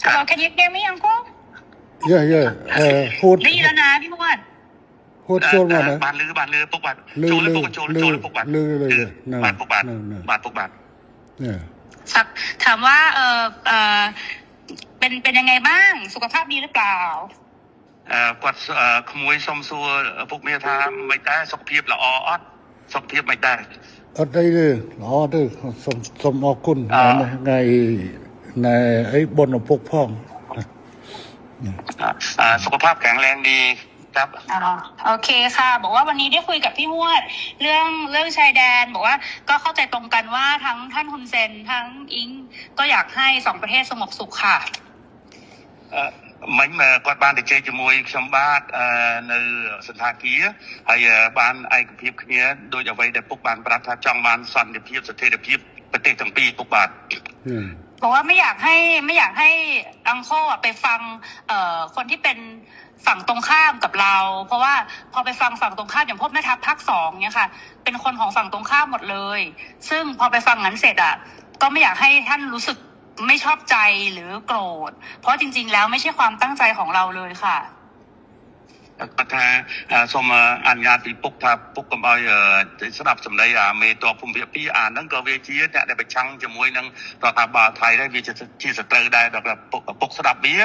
Hello, can you hear me, uncle? Yeah. ហួត ได้ยินแล้วนะพี่มวด ហួតចូលមកណា បានលឺបានលឺពុកបាទ លឺ ចូល លឺ ពុកចូល លឺ ចូលពុកបាទ លឺលឺណា បាទពុកបាទ ណាណា បាទពុកបាទ នេះ สักถามว่าเออเออเป็นยังไงบ้าง สุขภาพดีหรือเปล่า អឺគាត់អឺក្មួយសុំសួរពុកមាថាមិនដែរសុខភាពល្អអត់សុខភាពមិនដែរ អត់អីទេល្អទេសូមសូមអរគុណ អ่า ថ្ងៃណែអីបុណ្យឪពុកផង អឺសុខភាពแข็งแรงดีครับ อ๋อโอเคค่ะ บอกว่าวันนี้ได้คุยกับพี่มวดเรื่องชายแดน บอกว่าก็เข้าใจตรงกันว่าทั้งท่านฮุนเซนทั้งอิง ก็อยากให้สองประเทศสงบสุขค่ะ អឺមិញគាត់បានទៅជែកជាមួយខ្ញុំបាទអឺនៅសន្តាគារហើយបានឯកភាពគ្នាដោយអ្វីដែលពុកបានប្រាប់ថាចង់បានសន្តិភាពស្ថិរភាពប្រទេសទាំងពីរពុកបាទ នេះ บอกว่าไม่อยากให้ uncle ไปฟัง คนที่เป็นฝั่งตรงข้ามกับเรา เพราะว่าพอไปฟังฝั่งตรงข้ามอย่างพวกแม่ทัพภาคสองเนี่ยค่ะ เป็นคนของฝั่งตรงข้ามหมดเลย ซึ่งพอไปฟังงั้นเสร็จอ่ะก็ไม่อยากให้ท่านรู้สึกไม่ชอบใจหรือโกรธ เพราะจริง ๆ แล้วไม่ใช่ความตั้งใจของเราเลยค่ะ គាត់ថាសូមអនុញ្ញាតពីពុកថាពុកកុំឲ្យស្ដាប់សម្ដីអាមេតបភូមិភាគពីរអាហ្នឹងក៏វាជាអ្នកដែលប្រឆាំងជាមួយនឹងរដ្ឋាភិបាលថៃដែរវាជាសត្រូវដែរដល់ពុកពុកស្ដាប់វា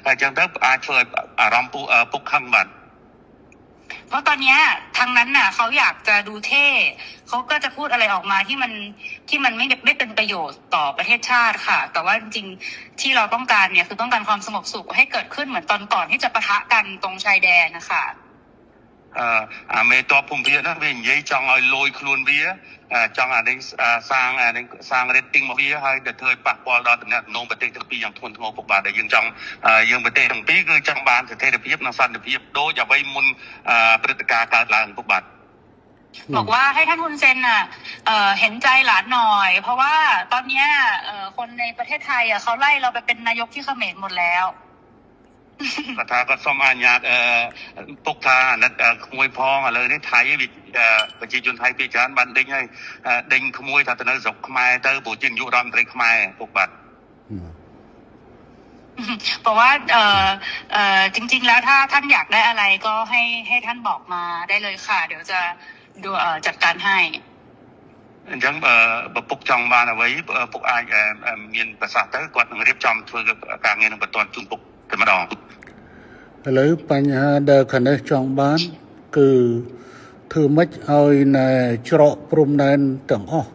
ហើយអញ្ចឹងទៅអាចធ្វើឲ្យអារម្មណ៍ពុកពុកខឹងបាទ เพราะตอนเนี้ยทางนั้นน่ะเขาอยากจะดูเท่เขาก็จะพูดอะไรออกมาที่มันไม่เป็นประโยชน์ต่อประเทศชาติค่ะ แต่ว่าจริงๆที่เราต้องการเนี่ยคือต้องการความสงบสุขให้เกิดขึ้นเหมือนตอนก่อนที่จะปะทะกันตรงชายแดนนะคะ អឺអាមេតបភូមិភាគហ្នឹងវានិយាយចង់ឲ្យលយខ្លួនវាចង់អានេះសាងអានេះសាង rating មកវាហើយដែលធ្វើឲ្យប៉ះពាល់ដល់ទំនាក់ទំនងប្រទេសទាំងពីរយ៉ាងធ្ងន់ធ្ងរពុកបាទដែលយើងចង់យើងប្រទេសទាំងពីរគឺចង់បានស្ថិរភាពនិងសន្តិភាពដូចអ្វីមុនព្រឹត្តិការណ៍កើតឡើងពុកបាទ บอกว่าให้ท่านฮุนเซนน่ะเห็นใจหลานหน่อย เพราะว่าตอนเนี้ยคนในประเทศไทยอ่ะเขาไล่เราไปเป็นนายกที่เขมรหมดแล้ว គាត់ថាគាត់សូមអនុញ្ញាតអឺពុកថាអាណិតក្មួយផងឥឡូវនេះថៃវាប្រជាជនថៃភាគច្រើនបានដេញហើយដេញក្មួយថាទៅនៅស្រុកខ្មែរទៅព្រោះជានាយករដ្ឋមន្ត្រីខ្មែរពុកបាទ บอกว่าเออเออจริง ๆ แล้วถ้าท่านอยากได้อะไรก็ให้ท่านบอกมาได้เลยค่ะ เดี๋ยวจะดูจัดการให้ អញ្ចឹងបើបើពុកចង់បានអ្វីពុកអាចមានប្រសាសន៍ទៅគាត់នឹងរៀបចំធ្វើការងារនឹងបន្ទាន់ជូនពុកតែម្ដង ឥឡូវបញ្ហាដែលខាងនេះចង់បានគឺធ្វើម៉េចឲ្យណែច្រកព្រំដែនទាំងអស់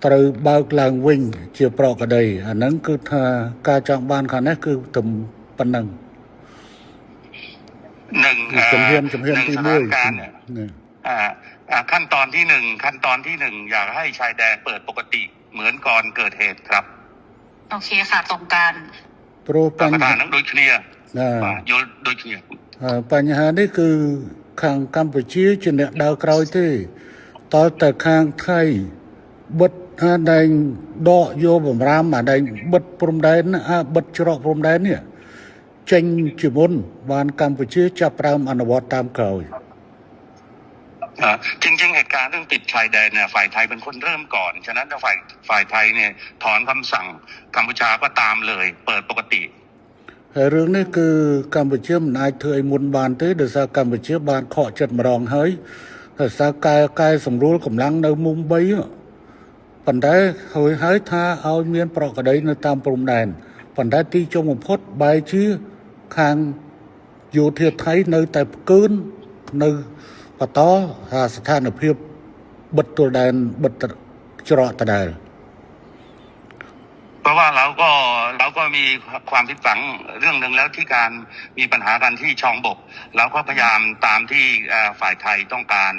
ត្រូវបើកឡើងវិញជាប្រក្រតីអាហ្នឹងគឺថាការចង់បានខាងនេះគឺតែប៉ុណ្ណឹង នឹង ជំហានជំហានទី1 នេះ នេះ อ่าขั้นตอนที่หนึ่งขั้นตอนที่หนึ่งอยากให้ชายแดนเปิดปกติเหมือนก่อนเกิดเหตุครับ โอเคค่ะ ตรงกัน ព្រោះបញ្ ប្រ ហា ធាននឹងដូចគ្នា ណា បាទយល់ដូចគ្នា បញ្ហានេះគឺខាងកម្ពុជាជាអ្នកដើរក្រោយទេតើតែខាងថៃបិទអាដែងដកយកបំរាមអាដែងបិទព្រំដែនអាបិទច្រកព្រំដែននេះចេញជាមុនបានកម្ពុជាចាប់ផ្ដើមអនុវត្តតាមក្រោយ จริงๆเหตุการณ์เรื่องปิดชายแดนเนี่ยฝ่ายไทยเป็นคนเริ่มก่อน ฉะนั้นถ้าฝ่ายไทยเนี่ยถอนคำสั่งกัมพูชาก็ตามเลย เปิดปกติ ហើយរឿងនេះគឺកម្ពុជាមិនអាចធ្វើឲ្យមុនបានទេដោយសារកម្ពុជាបានខកចិត្តម្ដងហើយដោយសារកែកែសម្រួលកម្លាំងនៅមុំ3ប៉ុន្តែហើយហើយថាឲ្យមានប្រក្រតីនៅតាមព្រំដែនប៉ុន្តែទីចុងបំផុតបែរជាខាងយោធាថៃនៅតែផ្កើននៅបន្តស្ថានភាពបិទទល់ដែនបិទច្រកដដែល เพราะว่าเราก็มีความผิดหวังเรื่องหนึ่งแล้วที่การมีปัญหากันที่ช่องบกเราก็พยายามตามที่ฝ่ายไทยต้องการ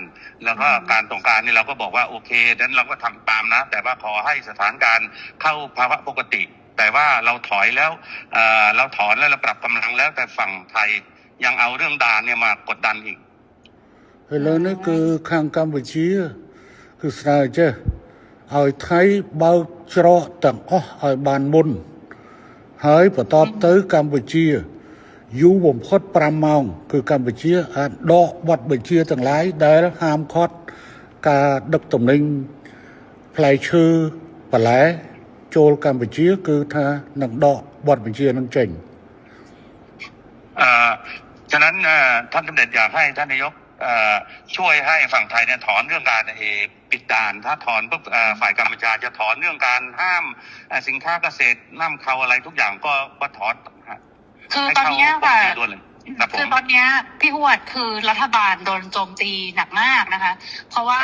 แล้วก็การต้องการนี่เราก็บอกว่าโอเคนั้นเราก็ทำตามนะ แต่ว่าขอให้สถานการณ์เข้าภาวะปกติ แต่ว่าเราถอยแล้วเราถอนแล้วเราปรับกำลังแล้วแต่ฝั่งไทยยังเอาเรื่องด่านเนี่ยมากดดันอีก ឥឡូវនេះគឺខាងកម្ពុជាគឺស្នើចេះឲ្យថៃបើកច្រកទាំងអស់ឲ្យបានមុនហើយបន្ទាប់ទៅកម្ពុជាយូរបំផុត5ម៉ោងគឺកម្ពុជាអាចដកបទបញ្ជាទាំងឡាយដែលហាមឃាត់ការដឹកទំនិញផ្លែឈើបន្លែចូលកម្ពុជាគឺថានឹងដក បទបញ្ជានឹងចេញ ฉะนั้นท่านสมเด็จอยากให้ท่านนายกช่วยให้ฝั่งไทยเนี่ยถอนเรื่องการปิดด่านถ้าถอนปุ๊บฝ่ายกัมพูชาจะถอนเรื่องการห้ามสินค้าเกษตรนำเข้าอะไรทุกอย่างก็ถอน คือตอนนี้ค่ะคือตอนนี้พี่หวดคือรัฐบาลโดนโจมตีหนักมากนะคะเพราะว่า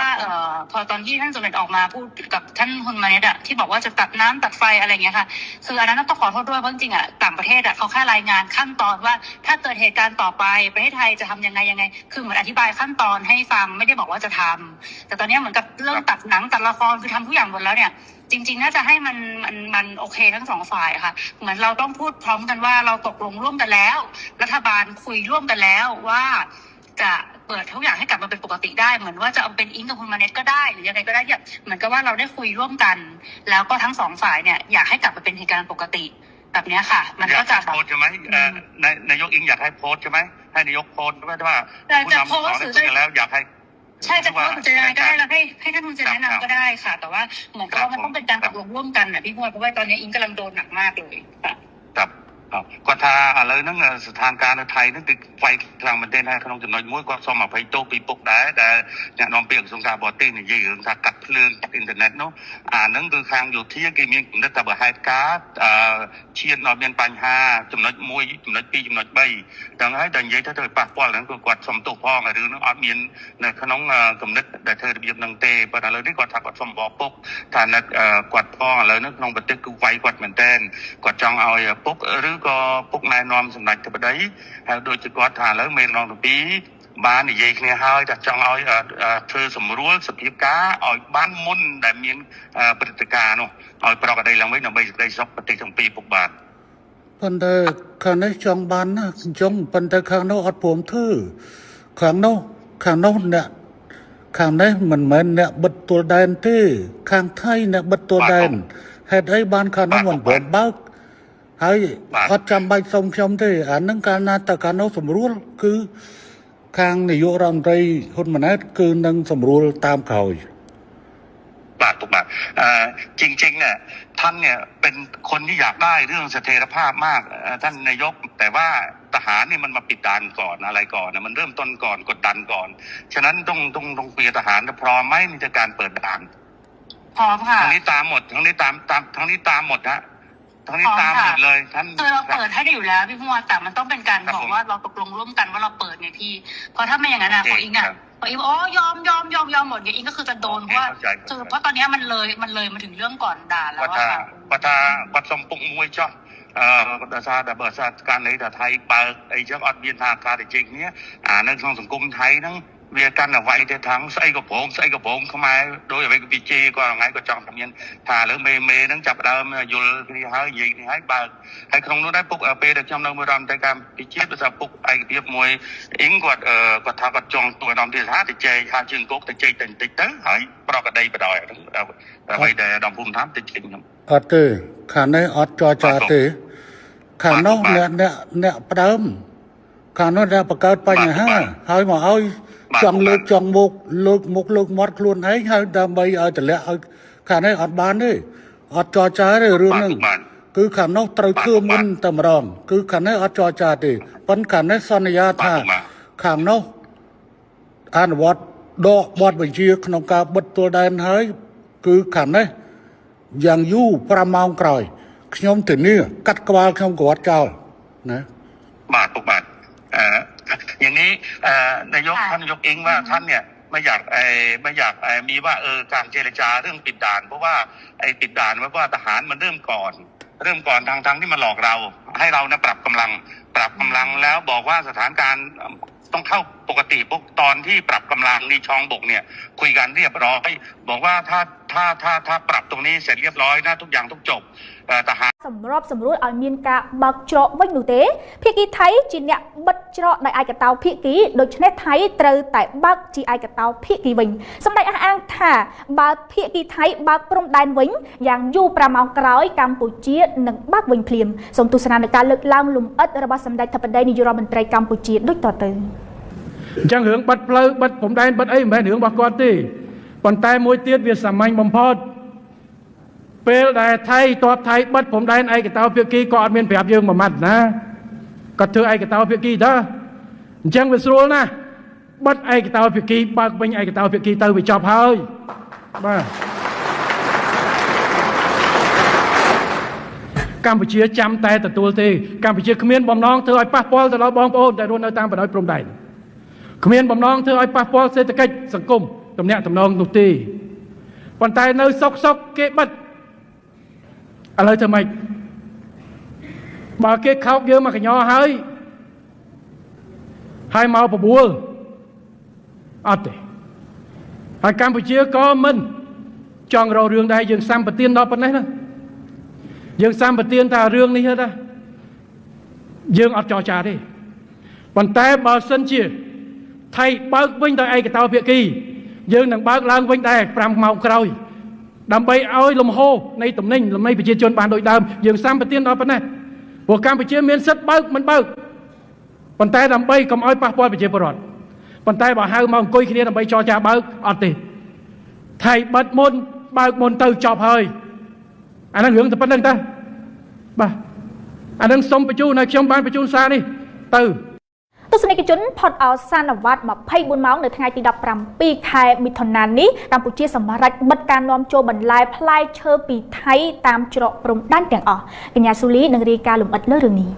พอตอนที่ท่านสมเด็จออกมาพูดกับท่านฮุนมาเนตอะที่บอกว่าจะตัดน้ำตัดไฟอะไรอย่างเงี้ยค่ะคืออันนั้นต้องขอโทษด้วยเพราะจริงๆอะต่างประเทศอะเขาแค่รายงานขั้นตอนว่าถ้าเกิดเหตุการณ์ต่อไปประเทศไทยจะทำยังไงยังไงคือเหมือนอธิบายขั้นตอนให้ฟังไม่ได้บอกว่าจะทำแต่ตอนนี้เหมือนกับเรื่องตัดหนังตัดละครคือทำทุกอย่างหมดแล้วเนี่ยจริงๆน่าจะให้มันโอเคทั้งสองฝ่ายค่ะเหมือนเราต้องพูดพร้อมกันว่าเราตกลงร่วมกันแล้วรัฐบาลคุยร่วมกันแล้วว่าจะเปิดทุกอย่างให้กลับมาเป็นปกติได้เหมือนว่าจะเอาเป็นอิงกับคุณมาเนตก็ได้หรือยังไงก็ได้เหมือนกับว่าเราได้คุยร่วมกันแล้วก็ทั้งสองฝ่ายเนี่ยอยากให้กลับมาเป็นเหตุการณ์ปกติแบบนี้ค่ะมันก็จะโพสใช่ไหมนายกอิงอยากให้โพสใช่ไหมให้นายกโพสว่าจะโพสหรือจะแล้วอยากให้ใช่จะโพสต์จะยังไงก็ได้แล้วให้ท่านคุณจะแนะนำก็ได้ค่ะแต่ว่าเหมือนกับว่ามันต้องเป็นการตกลงร่วมกันนะพี่พวดเพราะว่าตอนนี้อิงกำลังโดนหนักมากเลยค่ะครับគាត់ថាឥឡូវហ្នឹងស្ថានភាពនៅថៃហ្នឹងគឺវាយខ្លាំងមែនទែនហើយក្នុងចំណុចមួយគាត់សូមអភ័យទោសពីពុកដែរដែលអ្នកនាំពាក្យក្រសួងការបរទេសនិយាយរឿងថាកាត់ភ្លើងកាត់អ៊ីនធឺណិតនោះអាហ្នឹងគឺខាងយោធាគេមានគំនិតថាបើហេតុការណ៍ឈានដល់មានបញ្ហាចំណុច1ចំណុច2ចំណុច3ដល់ហើយដល់និយាយទៅទៅប៉ះពាល់ហ្នឹងគឺគាត់សុំទោសផងរឿងហ្នឹងអត់មាននៅក្នុងគំនិតដែលធ្វើរបៀបហ្នឹងទេប៉ុន្តែឥឡូវនេះគាត់ថាគាត់សុំបពុកថាណិតគាត់ផងឥឡូវហ្នឹងក្នុងប្រទេសគឺវាយគាត់មែនទែនគាត់ចង់ឲ្យពុកឬក៏ពុកណែនាំសម្ដេចធិបតីហើយដូចជាគាត់ថាឥឡូវមេនាំទាំងពីរបាននិយាយគ្នាហើយថាចង់ឲ្យធ្វើសម្រួលសភាពការឲ្យបានមុនដែលមានព្រឹត្តិការណ៍នោះឲ្យប្រក្រតីឡើងវិញដើម្បីសេចក្តីសុខប្រទេសទាំងពីរពុកបាទ ប៉ុន្តែខាងនេះចង់បានណាអញ្ចឹងប៉ុន្តែខាងនោះអត់ព្រមធ្វើខាងនោះអ្នកខាងនេះមិនមែនអ្នកបិទទួលដែនទេខាងថៃអ្នកបិទទួលដែនហេតុអីបានខាងនោះមិនព្រមបើកហើយអត់ចាំបាច់សុំខ្ញុំទេអានឹងកាលណាតើកាលនោះសម្រួលគឺខាងនាយករដ្ឋមន្ត្រីហ៊ុនម៉ាណែតគឺនឹងសម្រួលតាមក្រោយ បាទពុកបាទจริงๆเนี่ยท่านเนี่ยเป็นคนที่อยากได้เรื่องเสถียรภาพมากท่านนายกแต่ว่าทหารนี่มันมาปิดด่านก่อนอะไรก่อนนะมันเริ่มต้นก่อนกดดันก่อนฉะนั้นต้องคุยกับทหารพร้อมไหมในการเปิดด่าน พร้อมค่ะ ทั้งนี้ตามหมดทั้งนี้ตามทั้งนี้ตามหมดฮะทั้งนี้ตามหมดเลยท่าน คือเราเปิดให้ได้อยู่แล้วพี่พวแต่มันต้องเป็นการบอกว่าเราตกลงร่วมกันว่าเราเปิดไงพี่เพราะถ้าไม่อย่างนั้นนะของอิงอ่ะของอิงอ๋อยอมยอมยอมยอมหมดเนี่ยอิงก็คือจะโดนเพราะว่าคือเพราะตอนนี้มันเลยมาถึงเรื่องก่อนด่านแล้วค่ะ គាត់សុំពុកមួយចោះដោយសារតែបើសារការនេះថាថៃបើកអីចឹងអត់មានថាការទៅជិះគ្នាអានៅក្នុងសង្គមថៃហ្នឹងវាកាន់តែវាយទៅខាងស្អីក៏ព្រមស្អីក៏ព្រមខ្មែរដោយអ្វីក៏ពីជេរគាត់ថ្ងៃក៏ចង់តែមានថាឥឡូវមេហ្នឹងចាប់ដើមយល់គ្នាហើយនិយាយគ្នាហើយបើកហើយក្នុងនោះដែរពុកពេលដែលខ្ញុំនៅមួយរដ្ឋមន្ត្រីកម្ពុជាដោយសារពុកឯកភាពមួយអ៊ីងគាត់គាត់ថាគាត់ចង់ទួឧត្តមទីសាទៅជែកហាជើងគោកទៅជែកតែបន្តិចទៅហើយប្រកដីបដ ாய் ហ្នឹងអ្វីដែលដំភូមិឋានទៅជែកខ្ញុំ អត់ទេខាងនេះអត់ចរចាទេខាងនោះអ្នកផ្ដើមខាងនោះអ្នកបង្កើតបញ្ហាហើយមកឲ្យចង់លើកចង់មុខលើកមុខលើកមាត់ខ្លួនឯងហើយដើម្បីឲ្យតម្លាក់ឲ្យខាងនេះអត់បានទេអត់ចរចាទេរឿងហ្នឹងគឺខាងនោះត្រូវធ្វើមុនតែម្ដងគឺខាងនេះអត់ចរចាទេប៉ុន្តែខាងនេះសន្យាថាខាងនោះអនុវត្តដកបទបញ្ជាក្នុងការបិទទួលដែនហើយគឺខាងនេះយ៉ាងយូរ5ម៉ោងក្រោយខ្ញុំធានាកាត់ក្បាលខ្ញុំក្រវត្តចោលណា បាទពុកបាទอย่างนี้นายกท่านนายกเองว่าท่านเนี่ยไม่อยากมีว่าการเจรจาเรื่องปิดด่านเพราะว่าไอ้ปิดด่านเพราะว่าทหารมันเริ่มก่อนทางที่มันหลอกเราให้เรานะปรับกำลังแล้วบอกว่าสถานการณ์ต้องเข้าปกติพวกตอนที่ปรับกำลังในช่องบกเนี่ยคุยกันเรียบร้อยบอกว่าถ้าปรับตรงนี้เสร็จเรียบร้อยนะทุกอย่างต้องจบทหาร សម្របសម្រួលឲ្យមានការបើកច្រកវិញនោះទេភាគីថៃជាអ្នកបិទច្រកដោយឯកតោភាគីដូច្នេះថៃត្រូវតែបើកជាឯកតោភាគីវិញសម្ដេចអះអាងថាបើភាគីថៃបើកព្រំដែនវិញយ៉ាងយូរ5ម៉ោងក្រោយកម្ពុជានឹងបើកវិញភ្លាមសូមទស្សនានឹងការលើកឡើងលម្អិតរបស់សម្ដេចធិបតីនាយករដ្ឋមន្ត្រីកម្ពុជាដូចតទៅ អញ្ចឹងរឿងបិទផ្លូវបិទព្រំដែនបិទអីមិនមែនរឿងរបស់គាត់ទេប៉ុន្តែមួយទៀតវាសាមញ្ញបំផុត ពេលដែលថៃតបថៃបិទព្រំដែនឯកតោភាគីក៏អត់មានប្រាប់យើងមួយម៉ាត់ណាគាត់ធ្វើឯកតោភាគីតើអញ្ចឹងវាស្រួលណាស់បិទឯកតោភាគីបើកវិញឯកតោភាគីទៅវាចប់ហើយបាទកម្ពុជាចាំតែទទួលទេកម្ពុជាគ្មានបំណងធ្វើឲ្យប៉ះពាល់ទៅដល់បងប្អូនដែលរស់នៅតាមបណ្ដោយព្រំដែនគ្មានបំណងធ្វើឲ្យប៉ះពាល់សេដ្ឋកិច្ចសង្គមទំនាក់ទំនងនោះទេប៉ុន្តែនៅសុកសុកគេបិទឥឡូវធ្វើម៉េចបើគេខោកយើងមកកញ្ញោហើយហើយមកបបួលអត់ទេហើយកម្ពុជាក៏មិនចង់រករឿងដែរយើងសម្បទានដល់ប៉ុណ្ណេះណាយើងសម្បទានថារឿងនេះណាយើងអត់ចរចាទេប៉ុន្តែបើសិនជាថៃបើកវិញដោយឯកតោភាគីយើងនឹងបើកឡើងវិញដែរ5ម៉ោងក្រោយដើម្បីឲ្យលំហូរនៃទំនិញលំនៃប្រជាជនបានដូចដើមយើងសម្បទានដល់ប៉ុណ្ណេះព្រោះកម្ពុជាមានសិទ្ធិបើកមិនបើកប៉ុន្តែដើម្បីកុំឲ្យប៉ះពាល់ប្រជាពលរដ្ឋប៉ុន្តែបើហៅមកអង្គុយគ្នាដើម្បីចរចាបើកអត់ទេថៃបិទមុនបើកមុនទៅចប់ហើយអាហ្នឹងរឿងតែប៉ុណ្្នឹងតាបាទអាហ្នឹងសូមបញ្ជូនឲ្យខ្ញុំបានបញ្ជូនសារនេះទៅទស្សនិកជនផុតអោសានវត្ត24ម៉ោងនៅថ្ងៃទី17ខែមិថុនានេះកម្ពុជាសម្រេចបិទការនាំចូលបន្លែផ្លែឈើពីថៃតាមច្រកព្រំដែនទាំងអស់កញ្ញាស៊ូលីនឹងរាយការណ៍លម្អិតលើរឿងនេះ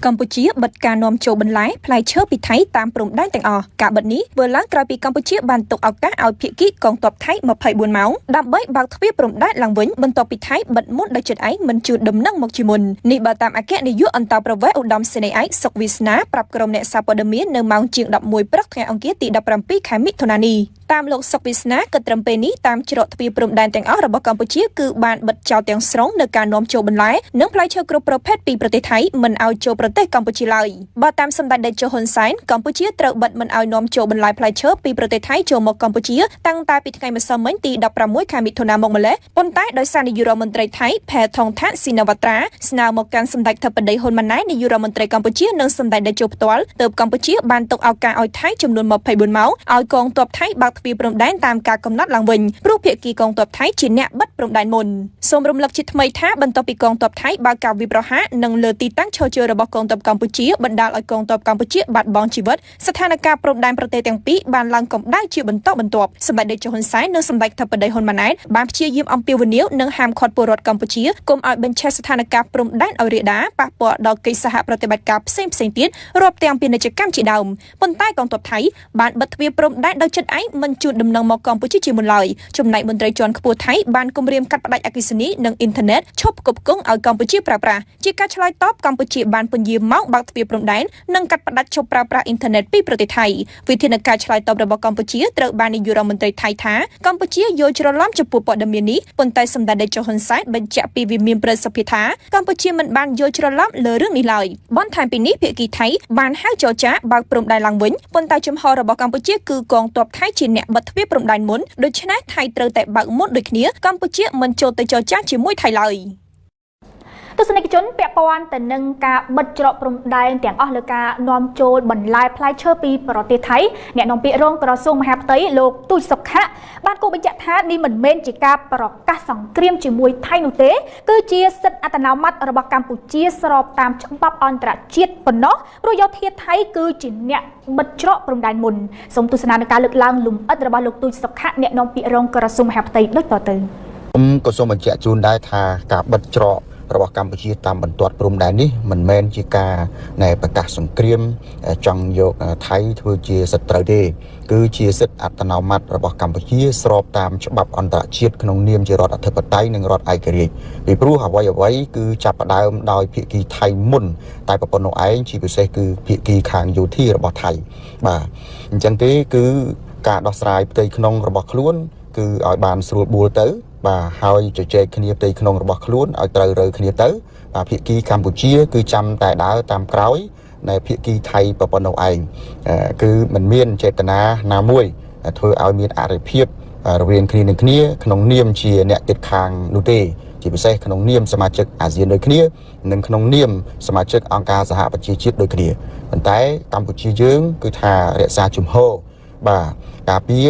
កម្ពុជាបិទការនាំចូលបន្លែផ្លែឈើពីថៃតាមព្រំដែនទាំងអស់ការបិទនេះធ្វើឡើងក្រោយពីកម្ពុជាបានទុកឱកាសឲ្យភាគីកងទ័ពថៃ24ម៉ោងដើម្បីបើកទ្វារព្រំដែនឡើងវិញបន្ទាប់ពីថៃបិទមុនដោយចិត្តឯងមិនជូនដំណឹងមកជាមុននេះបើតាមអគ្គនាយកអន្តោប្រវេសន៍ឧត្តមសេនីយ៍ឯកសុកវាសនាប្រាប់ក្រុមអ្នកសារព័ត៌មាននៅម៉ោងជាង11ព្រឹកថ្ងៃអង្គារទី17ខែមិថុនានេះតាមលោកសុកវាសនាគិតត្រឹមពេលនេះតាមច្រកទ្វារព្រំដែនទាំងអស់របស់កម្ពុជាគឺបានបិទចោលទាំងស្រុងនៅការនាំចូលបន្លែនិងផ្លែឈើគ្រប់ប្រភេទពីប្រទេសថៃមិនឲ្យចូលប្រទេសកម្ពុជាឡើយបើតាមសម្ដេចតេជោហ៊ុនសែនកម្ពុជាត្រូវបិទមិនឲ្យនាំចូលបន្លែផ្លែឈើពីប្រទេសថៃចូលមកកម្ពុជាតាំងតែពីថ្ងៃម្សិលមិញទី16ខែមិថុនាមកម្ល៉េះប៉ុន្តែដោយសារនាយករដ្ឋមន្ត្រីថៃផែថងថាស៊ីណាវ៉ាត្រាស្នើមកកាន់សម្ដេចធិបតីហ៊ុនម៉ាណែតនាយករដ្ឋមន្ត្រីកម្ពុជានិងសម្ដេចតេជោផ្ទាល់ទើបកម្ពុជាបានទុកឱកាសឲ្យថៃចំនួន24ម៉ោងឲ្យកងទ័ពថៃបើកទ្វារព្រំដែនតាមការកំណត់ឡើងវិញព្រោះភាគីកងទ័ពថៃជាអ្នកបិទព្រំដែនមុនសូមរំលឹកជាថ្មីថាបន្ទាប់ពីកងទ័ពថៃបើកការវាយប្រហារនិងលើទីតាំងឈរជើងរបស់កងទ័ពកម្ពុជាបណ្ដាលឲ្យកងទ័ពកម្ពុជាបាត់បង់ជីវិតស្ថានភាពព្រំដែនប្រទេសទាំងពីរបានឡើងកម្ដៅជាបន្តបន្ទាប់សម្ដេចតេជោហ៊ុនសែននិងសម្ដេចធិបតីហ៊ុនម៉ាណែតបានព្យាយាមអំពាវនាវនិងហាមឃាត់ពលរដ្ឋកម្ពុជាកុំឲ្យបញ្ឆេះស្ថានភាពព្រំដែនឲ្យរាលដាលប៉ះពាល់ដល់កិច្ចសហប្រតិបត្តិការផ្សេងៗទៀតរាប់ទាំងពាណិជ្ជកម្មជាដើមប៉ុន្តែកងទ័ពថៃបានបិទទ្វារព្រំដែនដោយចិត្តឯងមិនជូនដំណឹងមកកម្ពុជាជាមុនឡើយចំណែកមន្ត្រីជាន់ខ្ពស់ថៃបានគំរាមកាត់ផ្តាច់អគ្គិសនីនិងអ៊ីនធឺណិតឈប់ផ្គត់ផ្គង់ឲ្យកម្ពុជាប្រើប្រាស់ជាការឆ្លើយតបកម្ពុជាបានពន្យាម៉ោងបើកទ្វារព្រំដែននិងកាត់ផ្តាច់ឈប់ប្រើប្រាស់អ៊ីនធឺណិតពីប្រទេសថៃវិធានការឆ្លើយតបរបស់កម្ពុជាត្រូវបាននាយករដ្ឋមន្ត្រីថៃថាកម្ពុជាយល់ច្រឡំចំពោះព័ត៌មាននេះប៉ុន្តែសម្ដេចតេជោហ៊ុនសែនបញ្ជាក់ពីវិមានព្រឹទ្ធសភាថាកម្ពុជាមិនបានយល់ច្រឡំលើរឿងនេះឡើយបន្ថែមពីនេះភាគីថៃបានហៅចរចាបើកព្រំដែនឡើងវិញប៉ុន្តែជំហររបស់កម្ពុជាគឺកងទ័ពថៃជាអ្នកបិទទ្វារព្រំដែនមុនដូច្នេះថៃត្រូវតែបើកមុនដូចគ្នាកម្ពុជាមិនចូលទៅចរចាជាមួយថៃឡើយទស្សនិកជនពាក់ព័ន្ធទៅនឹងការបិទច្រកព្រំដែនទាំងអស់លើការនាំចូលបន្លែផ្លែឈើពីប្រទេសថៃអ្នកនាំពាក្យរងក្រសួងមហាផ្ទៃលោកទូចសុខៈបានគូបញ្ជាក់ថានេះមិនមែនជាការប្រកាសសង្គ្រាមជាមួយថៃនោះទេគឺជាសិទ្ធិអត្តនោម័តិរបស់កម្ពុជាស្របតាមច្បាប់អន្តរជាតិប៉ុណ្ណោះព្រោះយោធាថៃគឺជាអ្នកបិទច្រកព្រំដែនមុនសូមទស្សនានឹងការលើកឡើងលម្អិតរបស់លោកទូចសុខៈអ្នកនាំពាក្យរងក្រសួងមហាផ្ទៃដូចតទៅខ្ញុំក៏សូមបញ្ជាក់ជូនដែរថាការបិទច្រករបស់កម្ពុជាតាមបន្ទាត់ព្រំដែននេះមិនមែនជាការប្រកាសសង្គ្រាមចង់យកថៃធ្វើជាសត្រូវទេគឺជាសិទ្ធិអត្តនោម័តិរបស់កម្ពុជាស្របតាមច្បាប់អន្តរជាតិក្នុងនាមជារដ្ឋអធិបតេយ្យនិងរដ្ឋឯករាជ្យពីព្រោះអ្វីៗគឺចាប់ផ្ដើមដោយភាគីថៃមុនតែប៉ុណ្ណោះឯងជាពិសេសគឺភាគីខាងយោធារបស់ថៃបាទអញ្ចឹងទេគឺការដោះស្រាយផ្ទៃក្នុងរបស់ខ្លួនគឺឲ្យបានស្រួលបួលទៅបាទហើយជជែកគ្នាផ្ទៃក្នុងរបស់ខ្លួនឲ្យត្រូវរើគ្នាទៅបាទភាគីកម្ពុជាគឺចាំតែដើរតាមក្រោយនៃភាគីថៃប៉ុណ្ណោះឯងគឺមិនមានចេតនាណាមួយធ្វើឲ្យមានអរិភាពរវាងគ្នានឹងគ្នាក្នុងនាមជាអ្នកជិតខាងនោះទេជាពិសេសក្នុងនាមសមាជិកអាស៊ានដូចគ្នានិងក្នុងនាមសមាជិកអង្គការសហប្រជាជាតិដូចគ្នាប៉ុន្តែកម្ពុជាយើងគឺថារក្សាជំហរបាទការពារ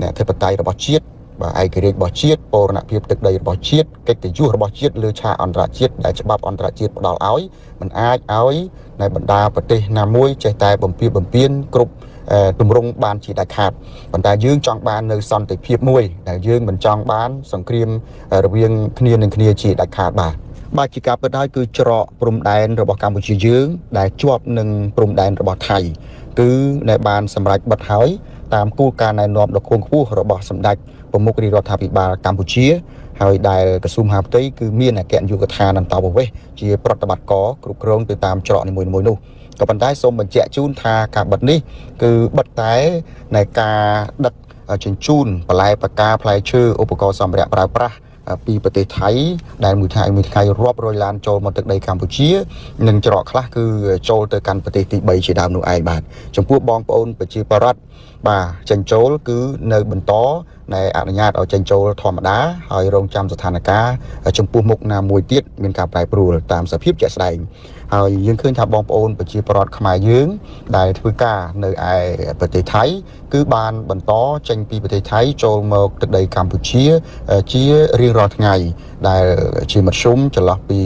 អធិបតេយ្យរបស់ជាតិ បាទឯករាជ្យរបស់ជាតិបូរណភាពទឹកដីរបស់ជាតិកិត្តិយសរបស់ជាតិលើឆាកអន្តរជាតិដែលច្បាប់អន្តរជាតិផ្ដល់ឲ្យមិនអាចឲ្យនៅបណ្ដាប្រទេសណាមួយចេះតែបំពានគ្រប់ទម្រង់បានជាដាច់ខាតប៉ុន្តែយើងចង់បាននៅសន្តិភាពមួយដែលយើងមិនចង់បានសង្គ្រាមរវាងគ្នានឹងគ្នាជាដាច់ខាតបាទជាការពិតហើយគឺច្រកព្រំដែនរបស់កម្ពុជាយើងដែលជាប់នឹងព្រំដែនរបស់ថៃគឺដែលបានសម្រេចបិទហើយតាមគោលការណ៍ណែនាំដ៏ខ្ពង់ខ្ពស់របស់សម្ដេចប្រមុខរាជរដ្ឋាភិបាលកម្ពុជាហើយដែលក្រសួងមហាផ្ទៃគឺមានអគ្គនាយកដ្ឋានអន្តោប្រវេសន៍ជាប្រតិបត្តិការគ្រប់គ្រងទៅតាមច្រកនីមួយៗនោះក៏ប៉ុន្តែសូមបញ្ជាក់ជូនថាការបិទនេះគឺបិទតែในការដឹកជញ្ជូនបន្លែបកាផ្លែឈើឧបករណ៍សម្ភារៈប្រើប្រាស់ពីប្រទេសថៃដែលមួយថ្ងៃរាប់រយឡានចូលមកទឹកដីកម្ពុជានិងច្រកខ្លះគឺចូលទៅកាន់ប្រទេសទី3ជាដើមនោះឯងបាទចំពោះបងប្អូនប្រជាពលរដ្ឋបាទចេញចូលគឺនៅបន្តនៃអនុញ្ញាតឲ្យចេញចូលធម្មតាហើយរងចាំស្ថានភាពចំពោះមុខណាមួយទៀតមានការប្រែប្រួលតាមសភាពជាក់ស្ដែងហើយយើងឃើញថាបងប្អូនប្រជាពលរដ្ឋខ្មែរយើងដែលធ្វើការនៅឯប្រទេសថៃគឺបានបន្តចេញពីប្រទេសថៃចូលមកទឹកដីកម្ពុជាជារៀងរាល់ថ្ងៃដែលជាមធ្យមចន្លោះពី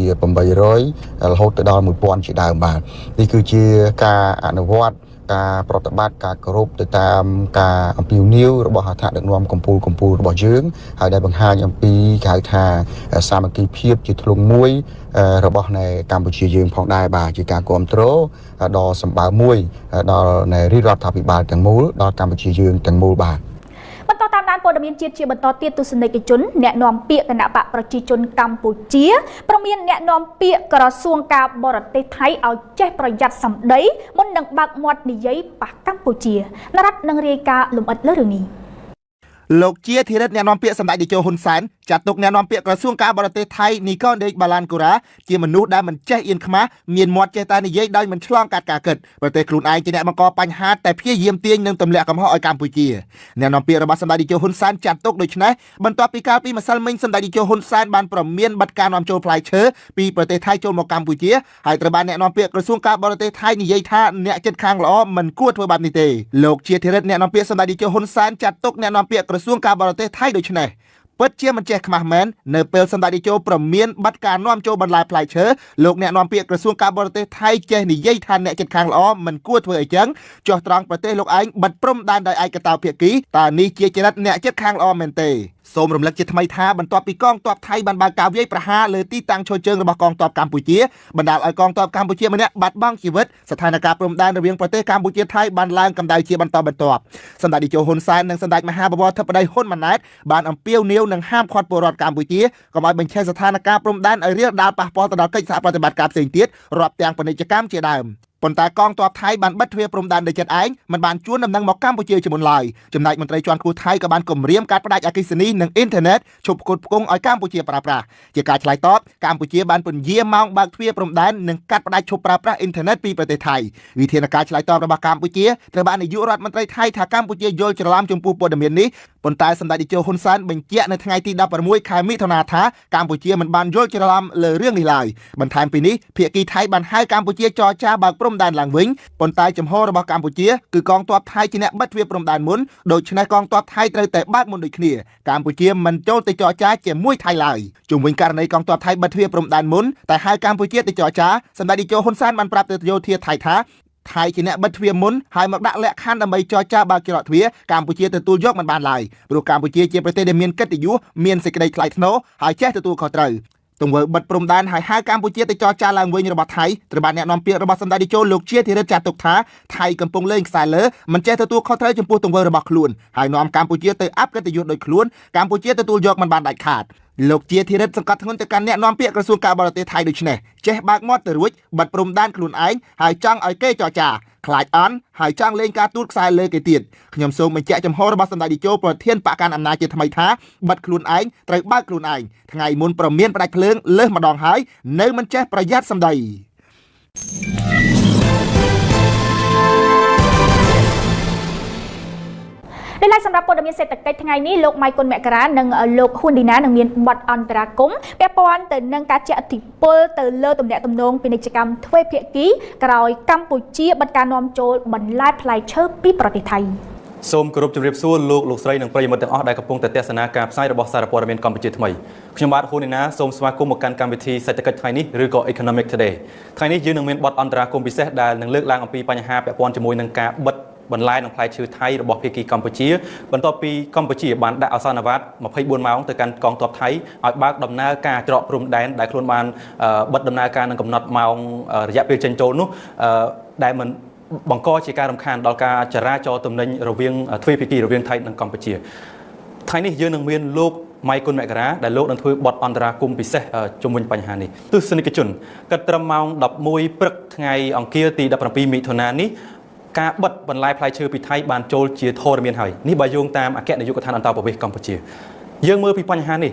800រហូតទៅដល់1000ជាដើមបាទនេះគឺជាការអនុវត្តការប្រតិបត្តិការគោរពទៅតាមការអំពាវនាវរបស់ថ្នាក់ដឹកនាំកម្ពុជារបស់យើងហើយដែលបង្ហាញអំពីគេហៅថាសាមគ្គីភាពជាធ្លុងមួយរបស់នៅកម្ពុជាយើងផងដែរបាទជាការគ្រប់គ្រងដ៏សម្បើមមួយដល់នៅរាជរដ្ឋាភិបាលទាំងមូលដល់កម្ពុជាយើងទាំងមូលបាទបន្តតាមដានព័ត៌មានជាតិជាបន្តទៀតទស្សនិកជនអ្នកនាំពាក្យគណៈបកប្រជាជនកម្ពុជាព្រមានអ្នកនាំពាក្យក្រសួងការបរទេសថៃឲ្យចេះប្រយ័ត្នសម្ដីមុននឹងបើកមាត់និយាយប៉ះកម្ពុជានរ៉ាត់នឹងរាយការណ៍លម្អិតលើរឿងនេះលោកជាធិរិទ្ធអ្នកនាំពាក្យសម្ដេចតេជោហ៊ុនសែនចាត់ទុកអ្នកនាំពាក្យក្រសួងការបរទេសថៃនីកូនដេកបាឡានកូរ៉ាជាមនុស្សដែលមិនចេះអៀនខ្មាស់មានមាត់ចេះតែនិយាយដោយមិនឆ្លងកាត់ការគិតប្រទេសខ្លួនឯងជាអ្នកបង្កបញ្ហាតែព្យាយាមទាញនិងទម្លាក់កំហុសឲ្យកម្ពុជាអ្នកនាំពាក្យរបស់សម្ដេចតេជោហ៊ុនសែនចាត់ទុកដូចនេះបន្ទាប់ពីកាលពីម្សិលមិញសម្ដេចតេជោហ៊ុនសែនបានប្រមានបិទការនាំចូលផ្លែឈើពីប្រទេសថៃចូលមកកម្ពុជាហើយត្រូវបានអ្នកនាំពាក្យក្រសួងការបរទេសថៃនិយាយថាអ្នកចិត្តខាងល្អមិនគួរធ្វើបែបនេះទេលោកជាធិរិទ្ធអ្នកនាំពាក្យសម្ដេចតេជោហ៊ុនសែនចាត់ទុកអ្នកនាំពាក្យក្រសួងការបរទេសថៃដូចនេះពិតជាមិនចេះខ្មាស់មែននៅពេលសម្ដេចតេជោប្រមានបាត់ការនាំចូលបន្លែផ្លែឈើលោកអ្នកនាំពាក្យក្រសួងការបរទេសថៃចេះនិយាយថាអ្នកចិត្តខាងល្អមិនគួរធ្វើអីចឹងចុះត្រង់ប្រទេសលោកឯងបិទព្រំដែនដោយឯកតោភាគីតើនេះជាចរិតអ្នកចិត្តខាងល្អមែនទេសូមរំលឹកជាថ្មីថាបន្ទាប់ពីកងទ័ពថៃបានបើកការវាយប្រហារលើទីតាំងឈរជើងរបស់កងទ័ពកម្ពុជាបណ្ដាលឲ្យកងទ័ពកម្ពុជាម្នាក់បាត់បង់ជីវិតស្ថានភាពព្រំដែនរវាងប្រទេសកម្ពុជាថៃបានឡើងកម្ដៅជាបន្តបន្ទាប់សម្ដេចតេជោហ៊ុនសែននិងសម្ដេចមហាបវរធិបតីហ៊ុនម៉ាណែតបានអំពាវនាវនិងហាមឃាត់ពលរដ្ឋកម្ពុជាកុំឲ្យបញ្ឆេះស្ថានភាពព្រំដែនឲ្យរាលដាលប៉ះពាល់ទៅដល់កិច្ចសហប្រតិបត្តិការផ្សេងទៀតរាប់ទាំងពាណិជ្ជកម្មជាដើមប៉ុន្តែកងទ័ពថៃបានបិទទ្វារព្រំដែនដោយចិត្តឯងមិនបានជួនដំណឹងមកកម្ពុជាជាមុនឡើយចំណែកមន្ត្រីជាន់ខ្ពស់ថៃក៏បានគំរាមកាត់ផ្តាច់អគ្គិសនីនិងអ៊ីនធឺណិតឈប់ផ្គត់ផ្គង់ឲ្យកម្ពុជាប្រើប្រាស់ជាការឆ្លើយតបកម្ពុជាបានពន្យាម៉ោងបើកទ្វារព្រំដែននិងកាត់ផ្តាច់ឈប់ប្រើប្រាស់អ៊ីនធឺណិតពីប្រទេសថៃវិធានការឆ្លើយតបរបស់កម្ពុជាត្រូវបាននាយករដ្ឋមន្ត្រីថៃថាកម្ពុជាយល់ច្រឡំចំពោះព័ត៌មាននេះប៉ុន្តែសម្ដេចតេជោហ៊ុនសែនបញ្ជាក់នៅថ្ងៃទី16ខែមិថុនាថាកម្ពុជាមិនបានយល់ច្រឡំលើរឿងនេះឡើយបន្ថែមពីនេះភាគីថៃបានហៅកម្ពុជាចរចាបើកព្រំដែនឡើងវិញប៉ុន្តែចំហរបស់កម្ពុជាគឺកងទ័ពថៃជាអ្នកបិទទ្វារព្រំដែនមុនដូច្នេះកងទ័ពថៃត្រូវតែបើកមុនដូចគ្នាកម្ពុជាមិនចូលទៅចរចាជាមួយថៃឡើយជុំវិញករណីកងទ័ពថៃបិទទ្វារព្រំដែនមុនតែហៅកម្ពុជាទៅចរចាសម្ដេចតេជោហ៊ុនសែនបានប្រាប់ទៅយោធាថៃថាថៃជាអ្នកបិទទ្វារមុនហើយមកដាក់លក្ខខណ្ឌដើម្បីចរចាបើកច្រកទ្វារកម្ពុជាទទួលយកមិនបានឡើយព្រោះកម្ពុជាជាប្រទេសដែលមានកិត្តិយសមានសេចក្តីថ្លៃថ្នូរហើយចេះទទួលខុសត្រូវទង្វើបិទព្រំដែនហើយហៅកម្ពុជាទៅចរចាឡើងវិញរបស់ថៃត្រូវបានអ្នកនាំពាក្យរបស់សម្ដេចតេជោលោកជាធិរិទ្ធចាត់ទុកថាថៃកំពុងលេងខ្សែលើមិនចេះទទួលខុសត្រូវចំពោះទង្វើរបស់ខ្លួនហើយនាំកម្ពុជាទៅអាប់កិត្តិយសដោយខ្លួនកម្ពុជាទទួលយកមិនបានដាច់ខាតលោកជាធិរិទ្ធសង្កត់ធ្ងន់ទៅកាន់អ្នកនាំពាក្យក្រសួងការបរទេសថៃដូចនេះចេះបើកមាត់ទៅរួចបិទព្រំដែនខ្លួនឯងហើយចង់ឲ្យគេចរចាខ្លាចអន់ហើយចង់លេងការទូតខ្សែលើគេទៀតខ្ញុំសូមបញ្ជាក់ចំហរបស់សម្ដេចតេជោប្រធានបកកាន់អំណាចជាថ្មីថាបិទខ្លួនឯងត្រូវបើកខ្លួនឯងថ្ងៃមុនប្រមានផ្ដាច់ភ្លើងលើសម្ដងហើយនៅមិនចេះប្រយ័ត្នសម្ដី ដោយឡែកសម្រាប់ព័ត៌មានសេដ្ឋកិច្ចថ្ងៃនេះលោកម៉ៃគុណមករានិងលោកហ៊ុនឌីណានឹងមានបទអន្តរាគមន៍ពាក់ព័ន្ធទៅនឹងការជះឥទ្ធិពលទៅលើទំនាក់ទំនងពាណិជ្ជកម្មទ្វេភាគីក្រោយកម្ពុជាបិទការនាំចូលបន្លែផ្លែឈើពីប្រទេសថៃ។ សូមគោរពជម្រាបសួរលោកលោកស្រីនិងប្រិយមិត្តទាំងអស់ដែលកំពុងតែទស្សនាការផ្សាយរបស់សារព័ត៌មានកម្ពុជាថ្មីខ្ញុំបាទហ៊ុននីណាសូមស្វាគមន៍មកកាន់កម្មវិធីសេដ្ឋកិច្ចថ្ងៃនេះឬក៏ Economic Today ថ្ងៃនេះយើងនឹងមានបទអន្តរាគមន៍ពិសេសដែលនឹងលើកឡើងអំពីបញ្ហាពាក់ព័ន្ធជាមួយនឹងការបិទបន្លែនិងផ្លែឈើថៃរបស់ភាគីកម្ពុជាបន្ទាប់ពីកម្ពុជាបានដាក់ឱសានវាទ24ម៉ោងទៅកាន់កងទ័ពថៃឲ្យបើកដំណើរការច្រកព្រំដែនដែលខ្លួនបានបិទដំណើរការនឹងកំណត់ម៉ោងរយៈពេលចេញចូលនោះដែលមិនបង្កជាការរំខានដល់ការចរាចរណ៍ទំនិញរវាងទ្វេភាគីរវាងថៃនិងកម្ពុជាថ្ងៃនេះយើងនឹងមានលោកម៉ៃគុណមករាដែលលោកនឹងធ្វើបទអន្តរាគមន៍ពិសេសជុំវិញបញ្ហានេះទស្សនិកជនគិតត្រឹមម៉ោង11ព្រឹកថ្ងៃអង្គារទី17មិថុនានេះការបិទបន្លែផ្លែឈើពីថៃបានចូលជាធរមានហើយនេះបើយោងតាមអគ្គនាយកដ្ឋានអន្តោប្រវេសន៍កម្ពុជាយើងមើលពីបញ្ហានេះ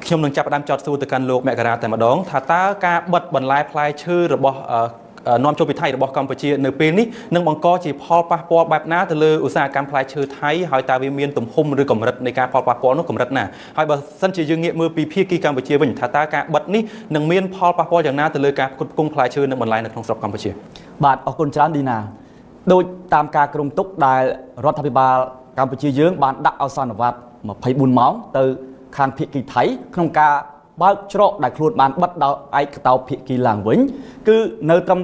ខ្ញុំនឹងចាប់ផ្ដើមចោទសួរទៅកាន់លោកមករាតែម្ដងថាតើការបិទបន្លែផ្លែឈើរបស់នាំចូលពីថៃរបស់កម្ពុជានៅពេលនេះនឹងបង្កជាផលប៉ះពាល់បែបណាទៅលើឧស្សាហកម្មផ្លែឈើថៃហើយតើវាមានទំហំឬកម្រិតនៃការផលប៉ះពាល់នោះកម្រិតណាហើយបើសិនជាយើងងាកមើលពីភាគីកម្ពុជាវិញថាតើការបិទនេះនឹងមានផលប៉ះពាល់យ៉ាងណាទៅលើការផ្គត់ផ្គង់ផ្លែឈើនិងបន្លែនៅក្នុងស្រុកកម្ពុជាបាទអរគុណច្រើនឌីណាដោយតាមការគ្រោងទុកដែលរដ្ឋាភិបាលកម្ពុជាយើងបានដាក់ឱសានវាទ24ម៉ោងទៅខាងភាគីថៃក្នុងការបើកច្រកដែលខ្លួនបានបិទដោយឯកតោភាគីឡើងវិញគឺនៅត្រឹម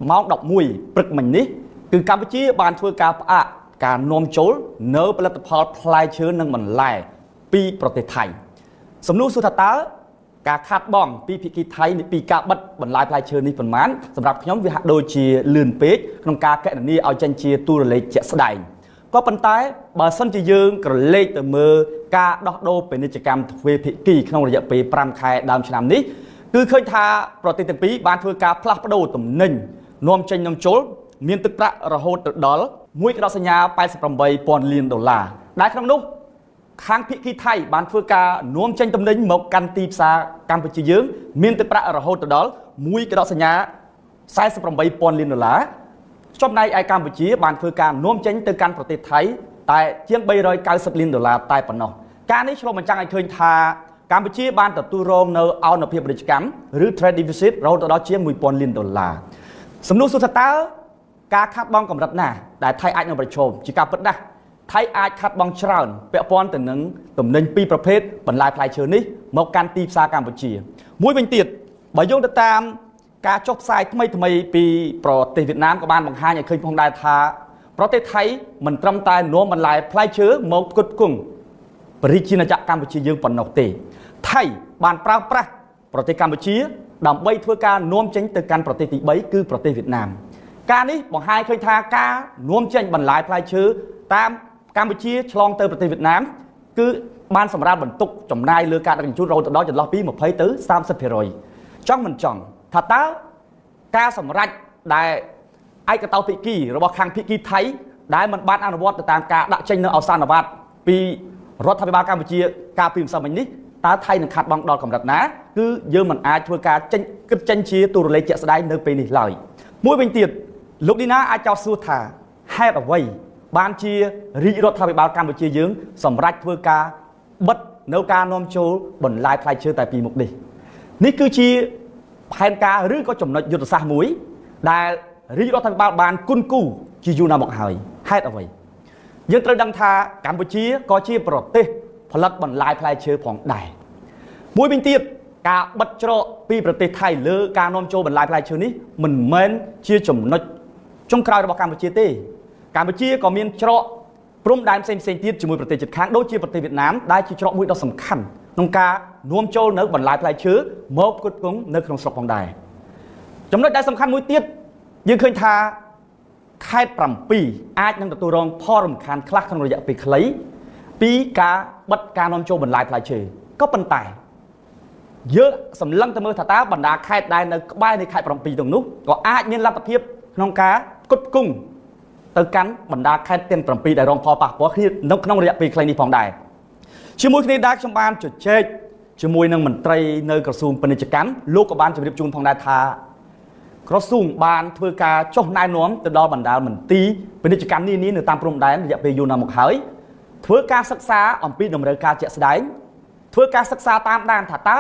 ម៉ោង11ព្រឹកមិញនេះគឺកម្ពុជាបានធ្វើការផ្អាកការនាំចូលនៅផលិតផលផ្លែឈើនិងបន្លែពីប្រទេសថៃសំណួរសួរថាតើការខាតបង់ពីភាគីថៃពីការបិទបន្លែផ្លែឈើនេះប៉ុន្មានសម្រាប់ខ្ញុំវាហាក់ដូចជាលឿនពេកក្នុងការកណនាឲ្យចេញជាទូរលេខជាក់ស្ដែងក៏ប៉ុន្តែបើសិនជាយើងក្រឡេកទៅមើលការដោះដូរពាណិជ្ជកម្មទ្វេភាគីក្នុងរយៈពេល5ខែដើមឆ្នាំនេះគឺឃើញថាប្រទេសទាំងពីរបានធ្វើការផ្លាស់ប្ដូរទំនិញនាំចេញនាំចូលមានទឹកប្រាក់រហូតទៅដល់ 1.88 ពាន់លានដុល្លារដែលក្នុងនោះខាងភាគីថៃបានធ្វើការនាំចេញទំនិញមកកាន់ទីផ្សារកម្ពុជាយើងមានទឹកប្រាក់រហូតទៅដល់ 1.48 ពាន់លានដុល្លារចំណែកឯកម្ពុជាបានធ្វើការនាំចេញទៅកាន់ប្រទេសថៃតែជាង390លានដុល្លារតែប៉ុណ្ណោះការនេះឆ្លុះបញ្ចាំងឲ្យឃើញថាកម្ពុជាបានទទួលរងនៅឱនភាពពាណិជ្ជកម្មឬ trade deficit រហូតដល់ជាង1000លានដុល្លារសំណួរសួរថាតើការខាតបង់កម្រិតណាដែលថៃអាចនឹងប្រឈមជាការពិតណាស់ថៃអាចខាតបង់ច្រើនពាក់ព័ន្ធទៅនឹងទំនិញពីរប្រភេទបន្លែផ្លែឈើនេះមកកាន់ទីផ្សារកម្ពុជាមួយវិញទៀតបើយោងទៅតាមការចុះផ្សាយថ្មីថ្មីពីប្រទេសវៀតណាមក៏បានបង្ហាញឲ្យឃើញផងដែរថាប្រទេសថៃមិនត្រឹមតែនាំបន្លែផ្លែឈើមកផ្គត់ផ្គង់ប្រជាជាតិកម្ពុជាយើងប៉ុណ្ណោះទេថៃបានប្រើប្រាស់ប្រទេសកម្ពុជាដើម្បីធ្វើការនាំចេញទៅកាន់ប្រទេសទី3គឺប្រទេសវៀតណាមការនេះបង្ហាញឃើញថាការនាំចេញបន្លែផ្លែឈើតាមកម្ពុជាឆ្លងទៅប្រទេសវៀតណាមគឺបានសម្រាប់បន្ទុកចំណាយលើការដឹកជញ្ជូនរហូតដល់ចន្លោះពី20ទៅ30%ចង់មិនចង់ថាតើការសម្រេចដែលឯកតោភាគីរបស់ខាងភាគីថៃដែលមិនបានអនុវត្តទៅតាមការដាក់ចេញនៅឱសានវាទពីរដ្ឋាភិបាលកម្ពុជាកាលពីម្សិលមិញនេះតើថៃនឹងខាតបង់ដល់កម្រិតណាគឺយើងមិនអាចធ្វើការចេញគិតចេញជាទូរលេខជាក់ស្ដែងនៅពេលនេះឡើយមួយវិញទៀតលោកឌីណាអាចចោទសួរថាហេតុអ្វីបានជារាជរដ្ឋាភិបាលកម្ពុជាយើងសម្រេចធ្វើការបិទនៅការនាំចូលបន្លែផ្លែឈើតែពីមុខនេះនេះគឺជាផែនការឬក៏ចំណុចយុទ្ធសាស្ត្រមួយដែលរាជរដ្ឋាភិបាលបានគុនគូជាយូរណាស់មកហើយហេតុអ្វីយើងត្រូវដឹងថាកម្ពុជាក៏ជាប្រទេសផលិតបន្លែផ្លែឈើផងដែរមួយវិញទៀតការបិទច្រកពីប្រទេសថៃលើការនាំចូលបន្លែផ្លែឈើនេះមិនមែនជាចំណុចចុងក្រោយរបស់កម្ពុជាទេកម្ពុជាក៏មានច្រកព្រំដែនផ្សេងៗទៀតជាមួយប្រទេសជិតខាងដូចជាប្រទេសវៀតណាមដែលជាច្រកមួយដ៏សំខាន់ក្នុងការនាំចូលនៅបន្លែផ្លែឈើមកផ្គត់ផ្គង់នៅក្នុងស្រុកផងដែរចំណុចដែលសំខាន់មួយទៀតយើងឃើញថាខេត្ត7អាចនឹងទទួលរងផលរំខានខ្លះក្នុងរយៈពេលខ្លីពីការបិទការនាំចូលបន្លែផ្លែឈើក៏ប៉ុន្តែយើងសម្លឹងទៅមើលថាតើបណ្ដាខេត្តដែលនៅក្បែរនៃខេត្ត7ទាំងនោះក៏អាចមានលទ្ធភាពក្នុងការផ្គត់ផ្គង់ទៅកាន់បណ្ដាខេត្តទាំង7ដែលរងផលប៉ះពាល់គ្នានៅក្នុងរយៈពេលខ្លីនេះផងដែរជាមួយគ្នាដែរខ្ញុំបានជជែកជាមួយនឹងមន្ត្រីនៅក្រសួងពាណិជ្ជកម្មលោកក៏បានជម្រាបជូនផងដែរថាក្រសួងបានធ្វើការចុះណែនាំទៅដល់បណ្ដាមន្ទីរពាណិជ្ជកម្មនានានៅតាមព្រំដែនរយៈពេលយូរណាស់មកហើយធ្វើការសិក្សាអំពីតម្រូវការជាក់ស្ដែងធ្វើការសិក្សាតាមដានថាតើ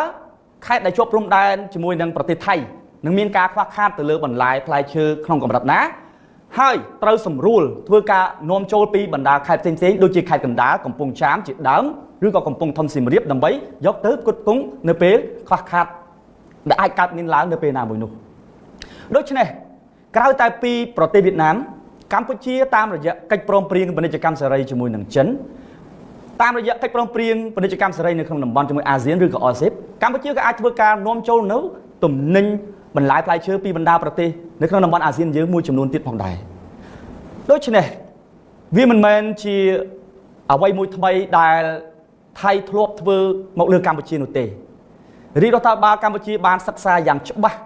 ខេត្តដែលជាប់ព្រំដែនជាមួយនឹងប្រទេសថៃនឹងមានការខ្វះខាតទៅលើបន្លែផ្លែឈើក្នុងកម្រិតណា ហើយត្រូវសម្រួលធ្វើការនាំចូលពីបណ្ដាខេត្តផ្សេងៗដូចជាខេត្តកណ្ដាលកំពង់ចាមជាដើមឬក៏កំពង់ធំសៀមរាបដើម្បីយកទៅផ្គត់ផ្គង់នៅពេលខ្វះខាតដែលអាចកើតមានឡើងនៅពេលណាមួយនោះដូច្នេះក្រៅតែពីប្រទេសវៀតណាមកម្ពុជាតាមរយៈកិច្ចព្រមព្រៀងពាណិជ្ជកម្មសេរីជាមួយនឹងចិនតាមរយៈកិច្ចព្រមព្រៀងពាណិជ្ជកម្មសេរីនៅក្នុងតំបន់ជាមួយអាស៊ានឬក៏ RCEP កម្ពុជាក៏អាចធ្វើការនាំចូលនៅទំនិញបន្លែផ្លែឈើពីបណ្ដាប្រទេសនៅក្នុងតំបន់អាស៊ានយើងមួយចំនួនទៀតផងដែរដូច្នេះវាមិនមែនជាអ្វីមួយថ្មីដែលថៃធ្លាប់ធ្វើមកលើកម្ពុជានោះទេរាជរដ្ឋាភិបាលកម្ពុជាបានសិក្សាយ៉ាងច្បាស់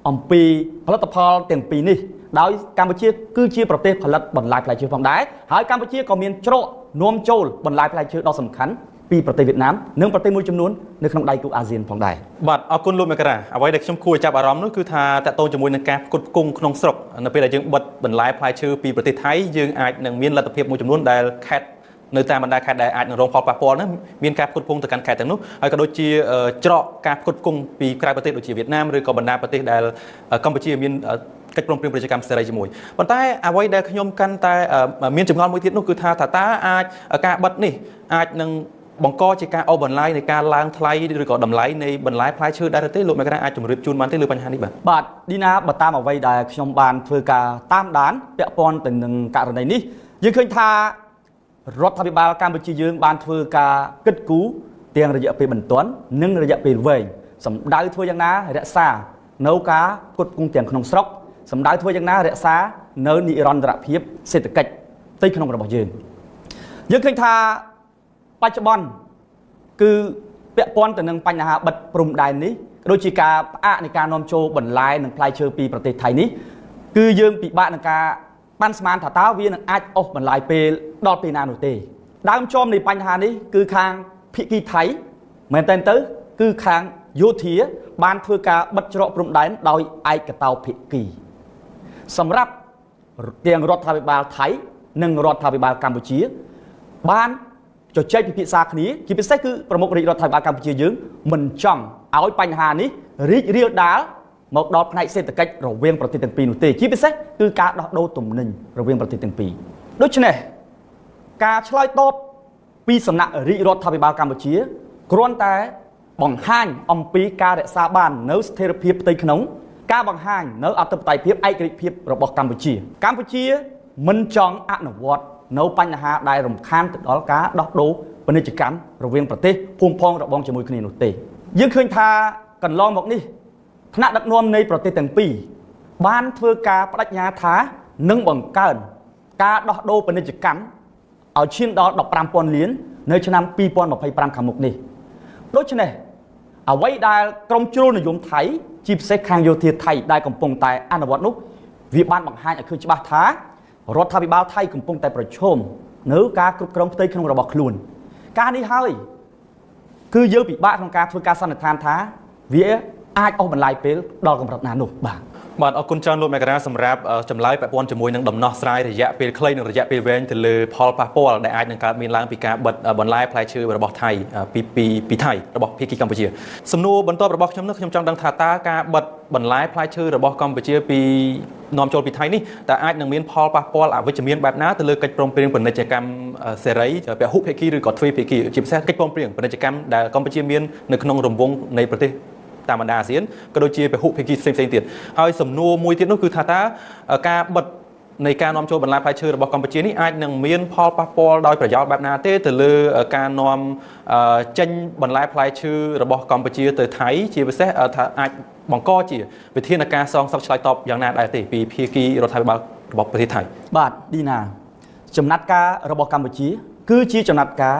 អំពីផលិតផលទាំងពីរនេះដោយកម្ពុជាគឺជាប្រទេសផលិតបន្លែផ្លែឈើផងដែរហើយកម្ពុជាក៏មានច្រកនាំចូលបន្លែផ្លែឈើដ៏សំខាន់ពីប្រទេសវៀតណាមនិងប្រទេសមួយចំនួននៅក្នុងដៃគូអាស៊ានផងដែរបាទអរគុណលោកមករាអ្វីដែលខ្ញុំគួរចាប់អារម្មណ៍នោះគឺថាតកតងជាមួយនឹងការផ្គត់ផ្គង់ក្នុងស្រុកនៅពេលដែលយើងបិទបន្លែផ្លែឈើពីប្រទេសថៃយើងអាចនឹងមានលទ្ធភាពមួយចំនួនដែលខេត្តនៅតាមបណ្ដាខេត្តដែលអាចនឹងរងផលប៉ះពាល់នោះមានការផ្គត់ផ្គង់ទៅកាន់ខេត្តទាំងនោះហើយក៏ដូចជាច្រកការផ្គត់ផ្គង់ពីក្រៅប្រទេសដូចជាវៀតណាមឬក៏បណ្ដាប្រទេសដែលកម្ពុជាមានកិច្ចព្រមព្រៀងពាណិជ្ជកម្មសេរីជាមួយប៉ុន្តែអ្វីដែលខ្ញុំកាន់តែមានចម្ងល់មួយទៀតនោះគឺថាតើអាចការបិទនេះអាចនឹងបង្កជាការអូសបន្លាយនៃការឡើងថ្លៃឬក៏តម្លៃនៃបន្លែផ្លែឈើដែរទេលោកមករាអាចជម្រាបជូនបានទេលើបញ្ហានេះបាទបាទឌីណាបើតាមអ្វីដែលខ្ញុំបានធ្វើការតាមដានពាក់ព័ន្ធទៅនឹងករណីនេះយើងឃើញថារដ្ឋាភិបាលកម្ពុជាយើងបានធ្វើការគិតគូរទាំងរយៈពេលបន្ទាន់និងរយៈពេលវែងសម្ដៅធ្វើយ៉ាងណារក្សានៅការផ្គត់ផ្គង់ទាំងក្នុងស្រុកសម្ដៅធ្វើយ៉ាងណារក្សានៅនិរន្តរភាពសេដ្ឋកិច្ចផ្ទៃក្នុងរបស់យើងយើងឃើញថាបច្ចុប្បន្នគឺពាក់ព័ន្ធទៅនឹងបញ្ហាបិទព្រំដែននេះដូចជាការផ្អាកនៃការនាំចូលបន្លែនិងផ្លែឈើពីប្រទេសថៃនេះគឺយើងពិបាកនឹងការប៉ាន់ស្មានថាតើវានឹងអាចអូសបន្លាយពេលដល់ពេលណានោះទេដើមចមនៃបញ្ហានេះគឺខាងភាគីថៃមែនទែនទៅគឺខាងយោធាបានធ្វើការបិទច្រកព្រំដែនដោយឯកតោភាគីសម្រាប់ទាំងរដ្ឋាភិបាលថៃនិងរដ្ឋាភិបាលកម្ពុជាបានជជែកពិភាក្សាគ្នាជាពិសេសគឺប្រមុខរាជរដ្ឋាភិបាលកម្ពុជាយើងមិនចង់ឲ្យបញ្ហានេះរីករាលដាលមកដល់ផ្នែកសេដ្ឋកិច្ចរវាងប្រទេសទាំងពីរនោះទេជាពិសេសគឺការដោះដូរទំនិញរវាងប្រទេសទាំងពីរដូច្នេះការឆ្លើយតបពីសំណាក់រាជរដ្ឋាភិបាលកម្ពុជាគ្រាន់តែបង្ហាញអំពីការរក្សាបាននូវស្ថិរភាពផ្ទៃក្នុងការបង្ហាញនៅអធិបតេយ្យភាពឯករាជ្យភាពរបស់កម្ពុជាកម្ពុជាមិនចង់អនុវត្តនៅបញ្ហាដែលរំខានទៅដល់ការដោះដូរពាណិជ្ជកម្មរវាងប្រទេសភូមិផងរបងជាមួយគ្នានោះទេយើងឃើញថាកន្លងមកនេះថ្នាក់ដឹកនាំនៃប្រទេសទាំងពីរបានធ្វើការបដិញ្ញាថានឹងបង្កើនការដោះដូរពាណិជ្ជកម្មឲ្យឈានដល់ 15,000 លាននៅឆ្នាំ2025ខាងមុខនេះដូច្នេះអ្វីដែលក្រុមជ្រុលនិយមថៃជាពិសេសខាងយោធាថៃដែលកំពុងតែអនុវត្តនោះវាបានបង្ហាញឲ្យឃើញច្បាស់ថារដ្ឋាភិបាលថៃកំពុងតែប្រឈមនៅការគ្រប់គ្រងផ្ទៃក្នុងរបស់ខ្លួនការនេះហើយគឺយើងពិបាកក្នុងការធ្វើការសន្និដ្ឋានថាវាអាចអូសបន្លាយពេលដល់កម្រិតណានោះបាទបាទអរគុណច្រើនលោកមករាសម្រាប់ចម្លើយពាក់ព័ន្ធជាមួយនឹងដំណោះស្រាយរយៈពេលខ្លីនិងរយៈពេលវែងទៅលើផលប៉ះពាល់ដែលអាចនឹងកើតមានឡើងពីការបិទបន្លែផ្លែឈើរបស់ថៃពីថៃរបស់ភាគីកម្ពុជាសំណួរបន្ទាប់របស់ខ្ញុំនោះខ្ញុំចង់ដឹងថាតើការបិទបន្លែផ្លែឈើរបស់កម្ពុជាពីនាំចូលពីថៃនេះតើអាចនឹងមានផលប៉ះពាល់អវិជ្ជមានបែបណាទៅលើកិច្ចព្រមព្រៀងពាណិជ្ជកម្មសេរីពហុភាគីឬក៏ទ្វេភាគីជាពិសេសកិច្ចព្រមព្រៀងពាណិជ្ជកម្មដែលកម្ពុជាមាននៅក្នុងរង្វង់នៃប្រទេសតាមបណ្ដាអាស៊ានក៏ដូចជាពហុភាគីផ្សេងៗទៀតហើយសំណួរមួយទៀតនោះគឺថាតើការបិទនៃការនាំចូលបន្លែផ្លែឈើរបស់កម្ពុជានេះអាចនឹងមានផលប៉ះពាល់ដោយប្រយោលបែបណាទេទៅលើការនាំចេញបន្លែផ្លែឈើរបស់កម្ពុជាទៅថៃជាពិសេសថាអាចបង្កជាវិធានការសងសឹកឆ្លើយតបយ៉ាងណាដែរទេពីភាគីរដ្ឋាភិបាលរបស់ប្រទេសថៃបាទឌីណាចំណាត់ការរបស់កម្ពុជាគឺជាចំណាត់ការ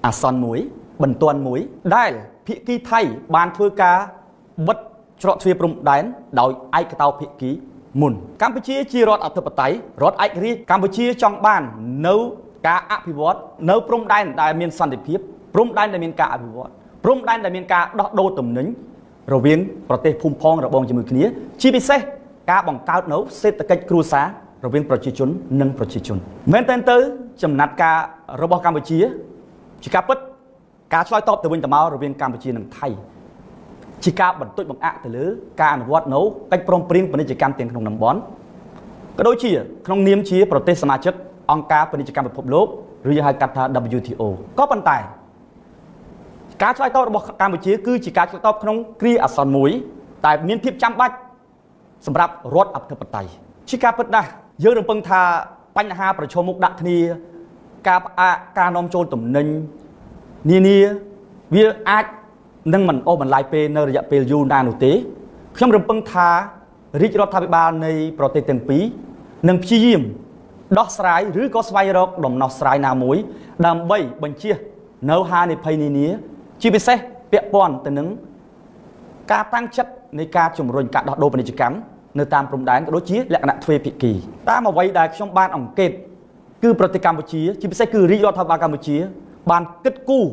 អាសន្នមួយបន្ទាន់មួយដែលភាគីថៃបានធ្វើការបិទច្រកទ្វារព្រំដែនដោយឯកតោភាគីមុនកម្ពុជាជារដ្ឋអធិបតេយ្យរដ្ឋឯករាជ្យកម្ពុជាចង់បាននៅការអភិវឌ្ឍនៅព្រំដែនដែលមានសន្តិភាពព្រំដែនដែលមានការអភិវឌ្ឍព្រំដែនដែលមានការដោះដូរទំនិញរវាងប្រទេសភូមិផងរបងជាមួយគ្នាជាពិសេសការបង្កើតនៅសេដ្ឋកិច្ចគ្រួសាររវាងប្រជាជននិងប្រជាជនមែនទែនទៅចំណាត់ការរបស់កម្ពុជាជាការពិតការឆ្លើយតបទៅវិញទៅមករវាងកម្ពុជានិងថៃជាការបន្ទុចបង្អាក់ទៅលើការអនុវត្តនៅកិច្ចព្រមព្រៀងពាណិជ្ជកម្មទាំងក្នុងតំបន់ ក៏ដូចជាក្នុងនាមជាប្រទេសសមាជិកអង្គការពាណិជ្ជកម្មពិភពលោកឬយើងហៅកាត់ថា WTO ក៏ប៉ុន្តែការឆ្លើយតបរបស់កម្ពុជាគឺជាការឆ្លើយតបក្នុងគ្រាអាសន្នមួយតែមានភាពចាំបាច់សម្រាប់រដ្ឋអធិបតេយ្យជាការពិតណាស់យើងរំពឹងថាបញ្ហាប្រឈមមុខដាក់គ្នាការផ្អាកការនាំចូលទំនិញនានាវាអាចនឹងមិនអូសបន្លាយពេលនៅរយៈពេលយូរណាស់នោះទេខ្ញុំរំពឹងថារាជរដ្ឋាភិបាលនៃប្រទេសទាំងពីរនឹងព្យាយាមដោះស្រាយឬក៏ស្វែងរកដំណោះស្រាយណាមួយដើម្បីបញ្ជៀសនៅហានិភ័យនានាជាពិសេសពាក់ព័ន្ធទៅនឹងការតាំងចិត្តនៃការជំរុញការដោះដូរពាណិជ្ជកម្មនៅតាមព្រំដែនក៏ដូចជាលក្ខណៈទ្វេភាគីតាមអ្វីដែលខ្ញុំបានអង្កេតគឺប្រទេសកម្ពុជាជាពិសេសគឺរាជរដ្ឋាភិបាលកម្ពុជាបានគិតគូរ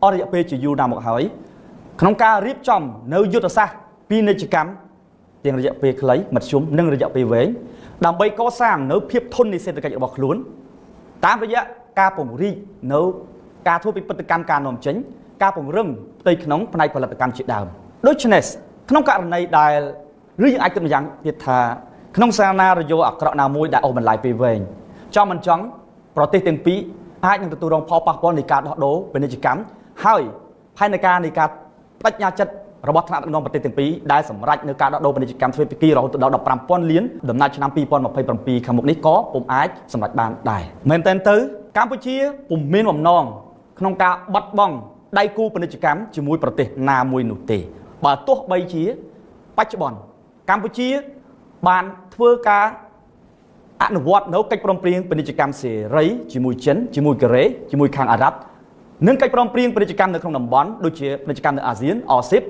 អស់រយៈពេលជាយូរណាស់មកហើយក្នុងការរៀបចំនៅយុទ្ធសាស្ត្រពាណិជ្ជកម្មទាំងរយៈពេលខ្លីមធ្យមនិងរយៈពេលវែងដើម្បីកសាងនៅភាពធន់នៃសេដ្ឋកិច្ចរបស់ខ្លួនតាមរយៈការពង្រីកនៅការធ្វើពិពិធកម្មការនាំចេញការពង្រឹងផ្ទៃក្នុងផ្នែកផលិតកម្មជាដើមដូច្នេះក្នុងករណីដែលឬយើងអាចគិតម្យ៉ាងទៀតថាក្នុងសារណារយោអាក្រក់ណាមួយដែលអូសបន្លាយពេលវែងចង់មិនចង់ប្រទេសទាំងពីរអាចនឹងទទួលរងផលប៉ះពាល់នៃការដោះដូរពាណិជ្ជកម្មហើយផែនការនៃការបដិញ្ញាចិត្តរបស់ថ្នាក់ដឹកនាំប្រទេសទាំងពីរដែលសម្រេចនៅការដោះដូរពាណិជ្ជកម្មទ្វេភាគីរហូតដល់ 15,000 លានដំណាច់ឆ្នាំ2027ខាងមុខនេះក៏ពុំអាចសម្រេចបានដែរមែនទែនទៅកម្ពុជាពុំមានបំណងក្នុងការបាត់បង់ដៃគូពាណិជ្ជកម្មជាមួយប្រទេសណាមួយនោះទេបើទោះបីជាបច្ចុប្បន្នកម្ពុជាបានធ្វើការអនុវត្តនៅកិច្ចព្រមព្រៀងពាណិជ្ជកម្មសេរីជាមួយចិនជាមួយកូរ៉េជាមួយខាងអារ៉ាប់និងកិច្ចព្រមព្រៀងពាណិជ្ជកម្មនៅក្នុងតំបន់ដូចជាពាណិជ្ជកម្មនៅអាស៊ានអស៊ីប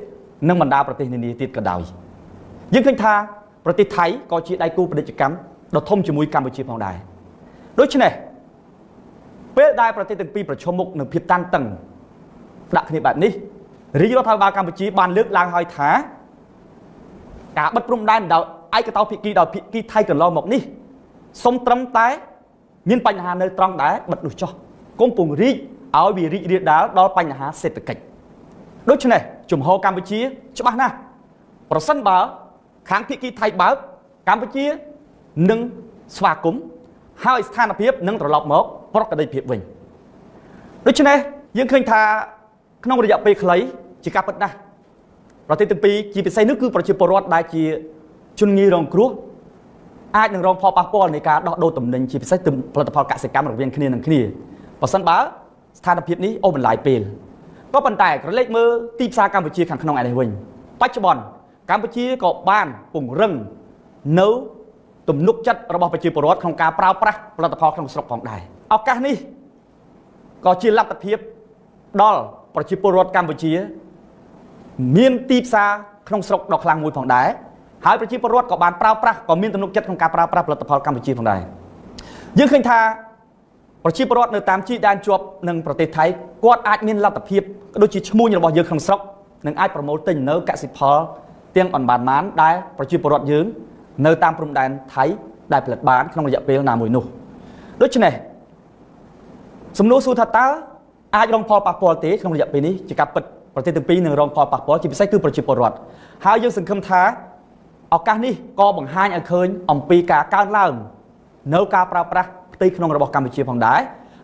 និងបណ្ដាប្រទេសនានាទៀតក៏ដោយយើងឃើញថាប្រទេសថៃក៏ជាដៃគូពាណិជ្ជកម្មដ៏ធំជាមួយកម្ពុជាផងដែរដូច្នេះពេលដែលប្រទេសទាំងពីរប្រឈមមុខនឹងភាពតានតឹងដាក់គ្នាបែបនេះរាជរដ្ឋាភិបាលកម្ពុជាបានលើកឡើងហើយថាការបិទព្រំដែនដោយឯកតោភាគីដោយភាគីថៃកន្លងមកនេះសុំត្រឹមតែមានបញ្ហានៅត្រង់ដែរបិទនោះចុះកុំពង្រីកឲ្យវារីករាលដាលដល់បញ្ហាសេដ្ឋកិច្ចដូច្នេះជំហរកម្ពុជាច្បាស់ណាស់ប្រសិនបើខាងភាគីថៃបើកកម្ពុជានឹងស្វាគមន៍ហើយស្ថានភាពនឹងត្រឡប់មកប្រក្រតីភាពវិញដូច្នេះយើងឃើញថាក្នុងរយៈពេលខ្លីជាការពិតណាស់ប្រទេសទាំងពីរជាពិសេសនោះគឺប្រជាពលរដ្ឋដែលជាជនងាយរងគ្រោះអាចនឹងរងផលប៉ះពាល់នៃការដោះដូរទំនិញជាពិសេសផលិតផលកសិកម្មរវាងគ្នានឹងគ្នាប្រសិនបើស្ថានភាពនេះអូសបន្លាយពេលក៏ប៉ុន្តែក្រឡេកមើលទីផ្សារកម្ពុជាខាងក្នុងឯនេះវិញបច្ចុប្បន្នកម្ពុជាក៏បានពង្រឹងនៅទំនុកចិត្តរបស់ប្រជាពលរដ្ឋក្នុងការប្រើប្រាស់ផលិតផលក្នុងស្រុកផងដែរឱកាសនេះក៏ជាលទ្ធភាពដល់ប្រជាពលរដ្ឋកម្ពុជាមានទីផ្សារក្នុងស្រុកដ៏ខ្លាំងមួយផងដែរហើយប្រជាពលរដ្ឋក៏បានប្រើប្រាស់ក៏មានទំនុកចិត្តក្នុងការប្រើប្រាស់ផលិតផលកម្ពុជាផងដែរយើងឃើញថាប្រជាពលរដ្ឋនៅតាមជាយដែនជាប់នឹងប្រទេសថៃគាត់អាចមានលទ្ធភាពក៏ដូចជាឈ្មួញរបស់យើងក្នុងស្រុកនឹងអាចប្រមូលទិញនៅកសិផលទាំងអន្មានដែលប្រជាពលរដ្ឋយើងនៅតាមព្រំដែនថៃដែលផលិតបានក្នុងរយៈពេលណាមួយនោះដូច្នេះសំណួរសួរថាតើអាចរងផលប៉ះពាល់ទេក្នុងរយៈពេលនេះជាការពិតប្រទេសទាំងពីរនឹងរងផលប៉ះពាល់ជាពិសេសគឺប្រជាពលរដ្ឋហើយយើងសង្ឃឹមថាឱកាសនេះក៏បង្ហាញឲ្យឃើញអំពីការកើនឡើងនៅការប្រើប្រាស់ផ្ទៃក្នុងរបស់កម្ពុជាផងដែរ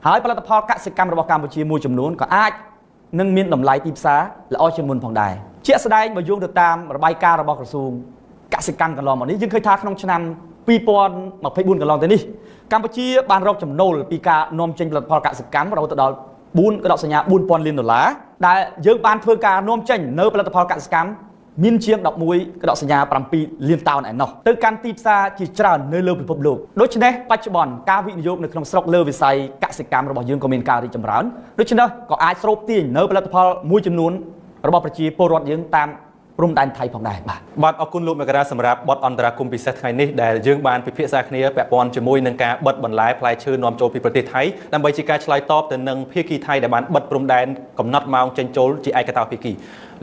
ហើយផលិតផលកសិកម្មរបស់កម្ពុជាមួយចំនួនក៏អាចនឹងមានតម្លៃទីផ្សារល្អជាងមុនផងដែរជាក់ស្ដែងបើយោងទៅតាមរបាយការណ៍របស់ក្រសួងកសិកម្មកន្លងមកនេះយើងឃើញថាក្នុងឆ្នាំ2024កន្លងទៅនេះកម្ពុជាបានរកចំណូលពីការនាំចេញផលិតផលកសិកម្មរហូតដល់4.4 ពាន់លានដុល្លារដែលយើងបានធ្វើការនាំចេញនៅផលិតផលកសិកម្មមានជាង 11.7 លានតោនឯណោះទៅកាន់ទីផ្សារជាច្រើននៅលើពិភពលោកដូច្នេះបច្ចុប្បន្នការវិនិយោគនៅក្នុងស្រុកលើវិស័យកសិកម្មរបស់យើងក៏មានការរីកចម្រើនដូច្នេះក៏អាចស្រូបទាញនៅផលិតផលមួយចំនួនរបស់ប្រជាពលរដ្ឋយើងតាមព្រំដែនថៃផងដែរបាទអរគុណលោកមករាសម្រាប់បទអន្តរាគមន៍ពិសេសថ្ងៃនេះដែលយើងបានពិភាក្សាគ្នាពាក់ព័ន្ធជាមួយនឹងការបិទបន្លែផ្លែឈើនាំចូលពីប្រទេសថៃដើម្បីជាការឆ្លើយតបទៅនឹងភាគីថៃដែលបានបិទព្រំដែនកំណត់ម៉ោងចេញចូលជាឯកតោភាគី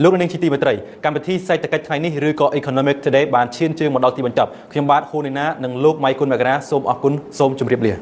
លោកនាងជាទីមេត្រីកម្មវិធីសេដ្ឋកិច្ចថ្ងៃនេះឬក៏ Economic Today បានឈានជើងមកដល់ទីបញ្ចប់ខ្ញុំបាទហ៊ូនីណានិងលោកម៉ៃគុណមករាសូមអរគុណសូមជម្រាបលា